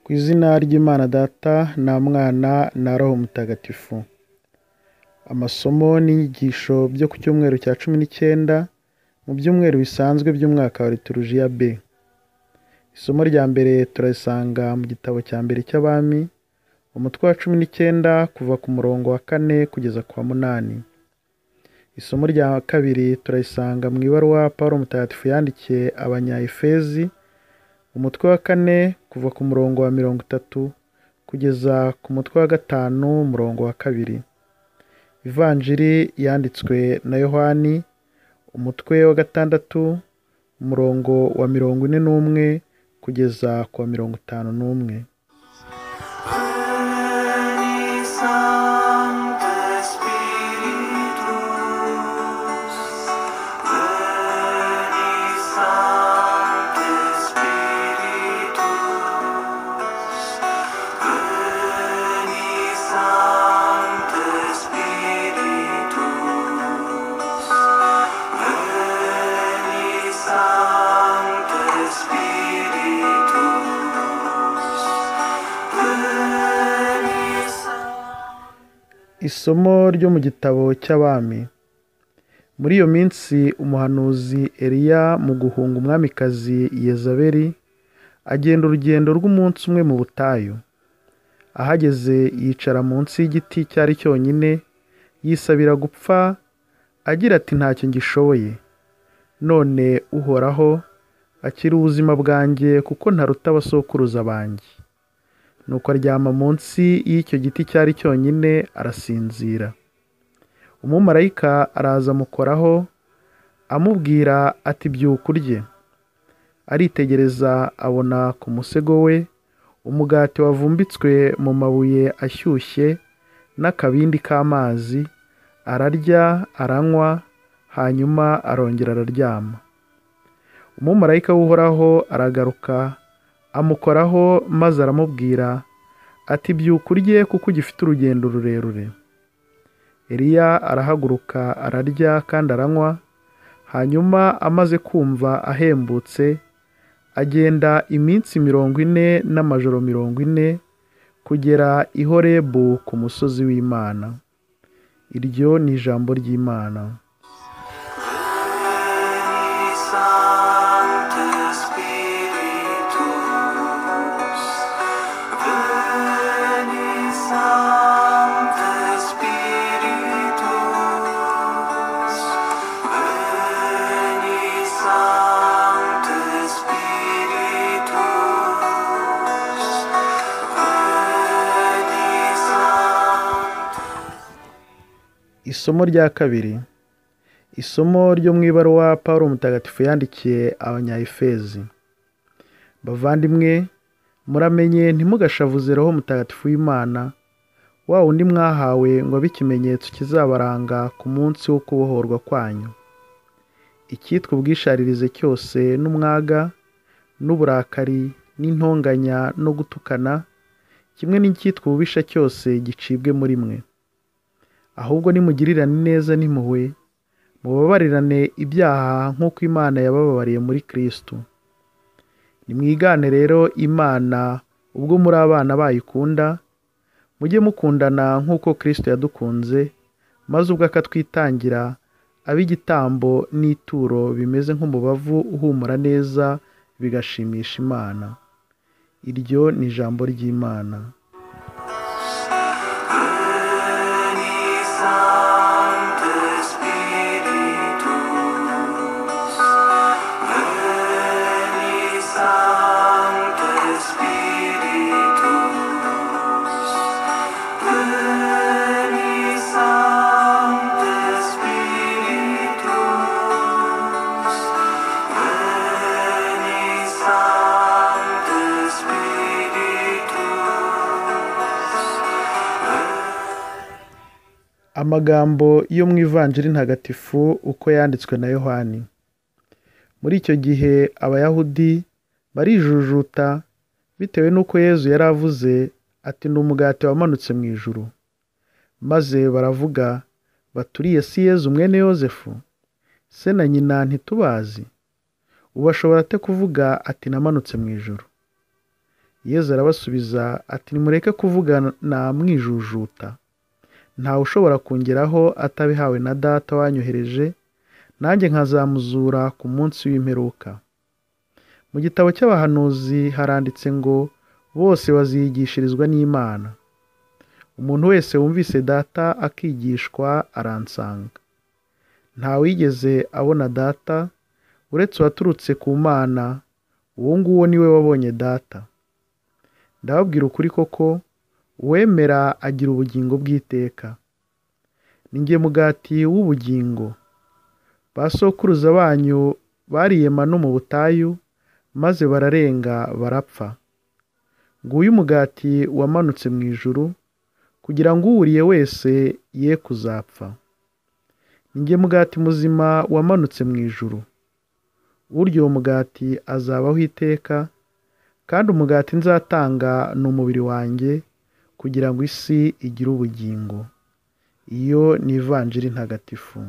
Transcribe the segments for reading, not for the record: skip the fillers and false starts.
Ku izina ry'Imana Data na Mwana na Roho Mutagatifu. Amasomo n'inyigisho byo ku cyumweru cya 19 mu byumweru bisanzwe by'umwaka wa Liturujia B. Isomo rya mbere turarisanga mu gitabo cya mbere cy'Abami, umutwe wa 19 kuva ku murongo wa 4 kugeza ku wa 8. Isomo rya kabiri turarisanga mu ibaruwa Paulo Mutagatifu yandikiye Abanyaefezi, umutwe wa 4 kuva ku murongo wa 30 kugeza ku mutwe wa 5 umurongo wa 2. Ivanjiri yanditswe na Yohani, umutwe wa 6 umurongo wa 41 kugeza ku wa 51. Isomo ryo mu gitabo cy'Abami. Muri iyo minsi umuhanuzi Eliya mu guhunga umwamikazi Yezabeli agenda urugendo rw'umunsi umwe mu butayu. Ahageze yicara munsi y'igiti cyari cyonyine, yisabira gupfa agira ati ntacyo ngishoboye. None Uhoraho akira ubuzima bwanjye kuko ntaruta abasokuruza banjye. Nuko aryama munsi y'icyo giti cyari cyonyine arasinzira. Umumarayika araza amukoraho amubwira ati byuka urye. Aritegereza abona ku musego we umugati wavumbitswe mu mabuye ashyushye n'akabindi k'amazi, ararya aranywa, hanyuma arongera araryama. Umumarayika w'Uhoraho aragaruka amukoraho maze aramubwira ati byuka urye kuko ugifite urugendo rurerure. Eliya arahaguruka ararya kandi aranywa, hanyuma amaze kumva ahembutse agenda iminsi 40 n'amajoro 40 kugera i Horebu ku musozi w'Imana. Iryo ni ijambo ry'Imana. Isomo rya kabiri. Isomo ryo mu ibaruwa Paulo Mutagatifu yandikiye Abanyaefezi. Bavandimwe, muramenye ntimugashavuze Roho Mutagatifu w'Imana, wa wundi mwahawe ngo abe ikimenyetso kizabaranga ku munsi wo kubohorwa kwanyu. Icyitwa ubwisharirize cyose n'umwaga n'uburakari n'intonganya no gutukana, kimwe n'icyitwa ububisha cyose gicibwe muri mwe. Ahubwo nimugirirane neza n'impuhwe, mubabarirane ibyaha nk'uko Imana yabababariye muri Kristo. Nimwigane rero Imana ubwo muri abana bayikunda, mujye mukundana nk'uko Kristo yadukunze, maze ubwo akatwitangira abe igitambo n'ituro bimeze nk'umubavu uhumura neza bigashimisha Imana. Iryo ni ijambo ry'Imana. Amagambo yo mu Ivanjiri ntagatifu uko yanditswe na Yohani. Muri icyo gihe Abayahudi barijujuta bitewe n'uko Yezu yari avuze ati ni umugati wamanutse mu ijuru. Maze baravuga baturiye si Yezu mwene Yozefu, se na nyina ntitubazi? Ubu ashobora ate kuvuga ati namanutse mu ijuru? Yezu arabasubiza ati nimureke kuvugana mwijujuta. Ntawe ushobora kungeraho atabihawe na Data wanyohereje, nanjye nkazamuzura ku munsi w'imperuka. Mu gitabo cy'abahanuzi haranditse ngo bose baziyigishirizwa n'Imana. Umuntu wese wumvise Data akigishwa aransanga. Ntawigeze abona Data uretse uwaturutse ku Mana, uwo nguwo ni we wabonye Data. Ndababwira ukuri koko, uwemera agira ubugingo bw'iteka. Ni jye mugati w'ubugingo. Ba sokuruza banyu bariye manu mu butayu, maze bararenga barapfa. Nguyu umugati wamanutse mu ijuru, kugira ngo uwuriye wese ye kuzapfa. Ni jye mugati muzima wamanutse mu ijuru. Urya uwo mugati azabaho iteka, kandi umugati nzatanga ni umubiri wanjye, kugira ngo isi igire ubugingo. Iyo ni Ivanjiri ntagatifu.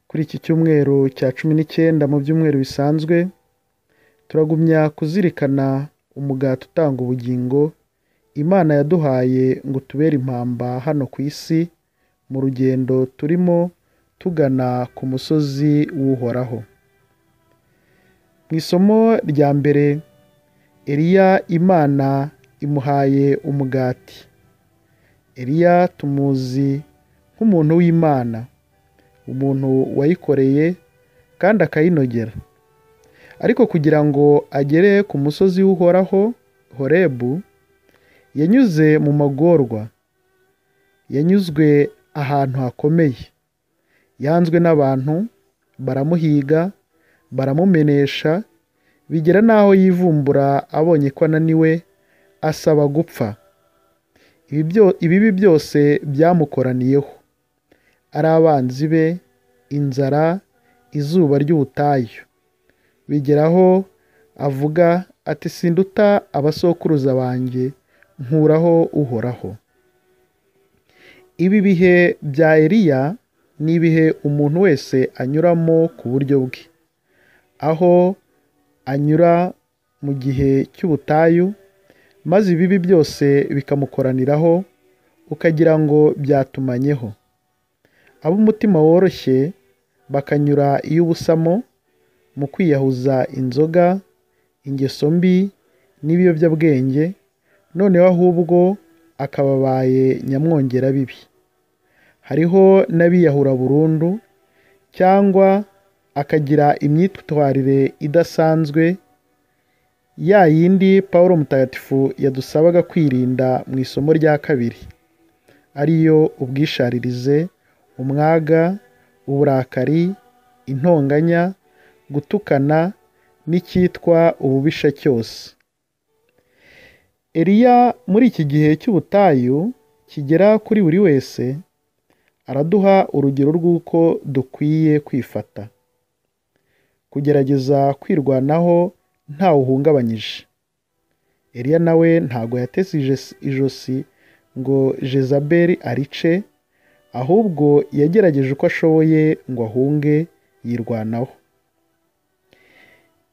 Kuri iki cyumweru cya 19 mu byumweru bisanzwe, turagumya kuzirikana umugati utanga ubugingo Imana yaduhaye ngo tubere impamba hano ku isi mu rugendo turimo tugana ku musozi w'Uhoraho. Mu isomo rya mbere, Eliya Imana imuhaye umugati. Eliya tumuzi nk'umuntu w'Imana, umuntu wayikoreye kandi akayinogera. Ariko kugira ngo agere ku musozi w'Uhoraho Horebu, yanyuze mu magorwa, yanyuzwe ahantu hakomeye, yanzwe n'abantu, baramuhiga, baramumenesha, bigera n'aho yivumbura abonye ko ananiwe, asaba gupfa. Ibibi byose byamukoraniyeho, ari abanzi be, inzara, izuba ry'ubutayu. Bigeraho avuga ati sinduta abasokuruza banjye, nkuraho Uhoraho. Ibi bihe bya Eliya ni ibihe umuntu wese anyuramo ku buryo bwe, aho anyura mu gihe cy'ubutayu, maze ibibi byose bikamukoraniraho, ukagira ngo byatumanyeho. Ab'umutima woroshye bakanyura iy'ubusamo mu kwiyahuza inzoga, ingeso mbi n'ibiyobyabwenge, noneho ahubwo akababaye nyamwongera bibi. Hariho n'abiyahura burundu, cyangwa akagira imyitwarire idasanzwe, ya yindi Pawulo Mutagatifu yadusabaga kwirinda mu isomo rya kabiri, ariyo ubwisharirize, umwaga, uburakari, intonganya, gutukana n'icyitwa ububisha cyose. Eliya muri iki gihe cy'ubutayu kigera kuri buri wese, araduha urugero rw'uko dukwiye kwifata, kugerageza kwirwanaho ntawuhungabanyije. Eliya nawe ntago yateze ijosi ngo Jezabeli arice, ahubwo yagerageje uko ashoboye ngo ahunge yirwanaho.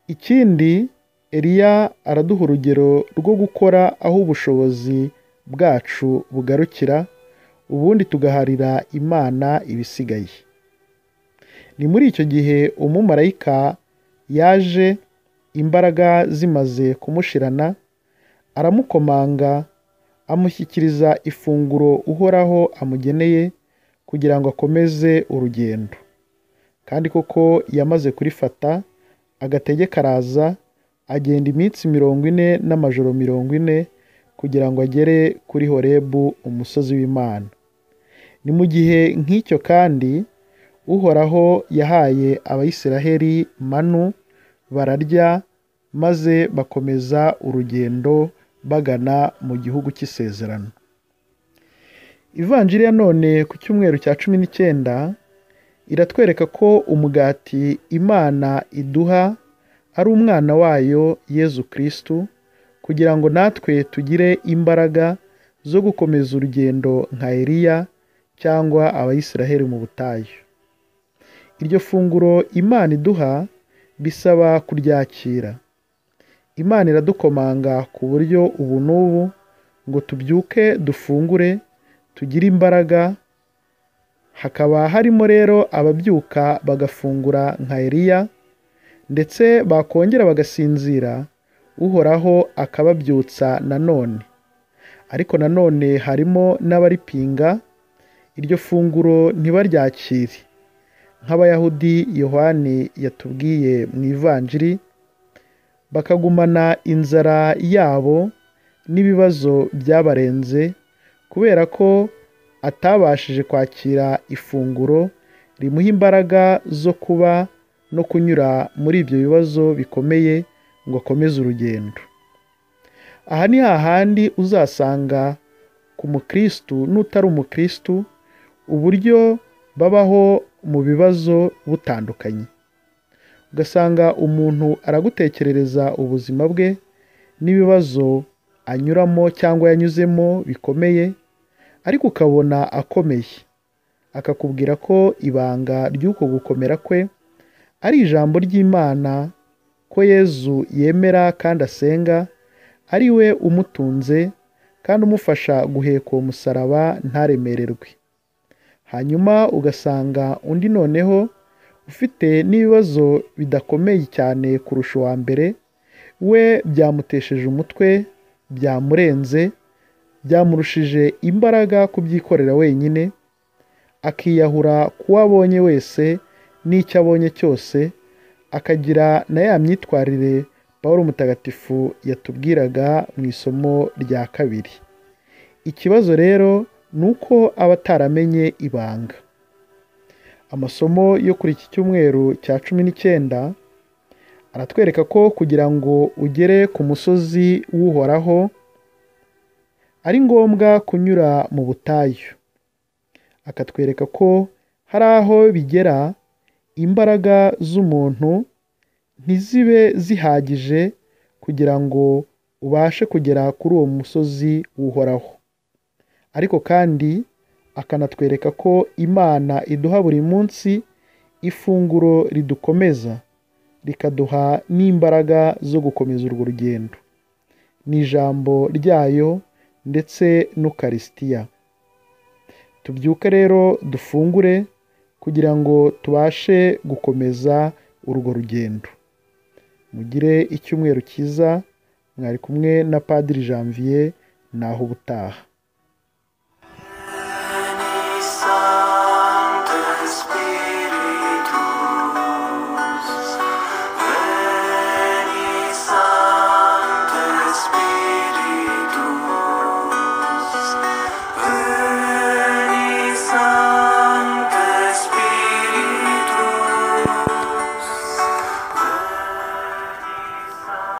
Ikindi, Eliya araduha urugero rwo gukora aho ubushobozi bwacu bugarukira, ubundi tugaharira Imana ibisigaye. Ni muri icyo gihe umumarayika yaje, imbaraga zimaze kumushirana, aramukomanga, amushyikiriza ifunguro Uhoraho amugeneye kugira ngo akomeze urugendo. Kandi koko yamaze kurifata, agatege karaza, agenda iminsi 40 n'amajoro 40 kugira ngo agere kuri Horebu, umusozi w'Imana. Ni mu gihe nk'icyo kandi Uhoraho yahaye Abayisiraheli manu, bararya maze bakomeza urugendo bagana mu gihugu cy'isezerano. Ivanjiri ya none ku cyumweru cya 19 iratwereka ko umugati Imana iduha ari umwana wayo Yezu Kristu, kugira ngo natwe tugire imbaraga zo gukomeza urugendo nka Eliya cyangwa Abayisraheli mu butayu. Iryo funguro Imana iduha bisaba kuryakira. Imana iradukomanga ku buryo ubu n'ubu ngo tubyuke dufungure, tugire imbaraga. Hakaba harimo rero ababyuka bagafungura nka Eliya, ndetse bakongera bagasinzira, Uhoraho akababyutsa nanone. Ariko nanone harimo n'abaripinga, iryo funguro ntibaryakire, nk'Abayahudi Yohani yatubwiye mu Ivanjiri, bakagumana inzara yabo n'ibibazo byabarenze kubera ko atabashije kwakira ifunguro rimuha imbaraga zo kuba no kunyura muri ibyo bibazo bikomeye ngo akomeze urugendo. Aha ni hahandi uzasanga ku mukristu n'utari umukristu uburyo babaho mu bibazo butandukanye. Ugasanga umuntu aragutekerereza ubuzima bwe n'ibibazo anyuramo cyangwa yanyuzemo bikomeye, ariko ukabona akomeye, akakubwira ko ibanga ry'uko gukomera kwe ari ijambo ry'Imana, ko Yezu yemera kandi asenga, ari we umutunze kandi umufasha guheka uwo musaraba ntaremererwe. Hanyuma ugasanga undi noneho ufite n'ibibazo bidakomeye cyane kurusha uwa mbere, we byamutesheje umutwe, byamurenze, byamurushije imbaraga kubyikorera wenyine, akiyahura kuwo abonye wese n'icyo abonye cyose, akagira na ya myitwarire Pawulo Mutagatifu yatubwiraga mu isomo rya 2. Ikibazo rero ni uko aba ataramenye ibanga. Amasomo yo kuri iki cyumweru cya 19 aratwereka ko kugira ngo ugere ku musozi w'Uhoraho ari ngombwa kunyura mu butayu. Akatwereka ko hari aho bigera imbaraga z'umuntu ntizibe zihagije kugira ngo ubashe kugera kuri uwo musozi w'Uhoraho. Ariko kandi akanatwereka ko Imana iduha buri munsi ifunguro ridukomeza, rikaduha n'imbaraga zo gukomeza urwo rugendo. Ni ijambo ryayo ndetse n'Ukarisitiya. Tubyuke rero dufungure kugira ngo tubashe gukomeza urwo rugendo. Mugire icyumweru cyiza, mwari kumwe na Padiri Janvier, naho ubutaha.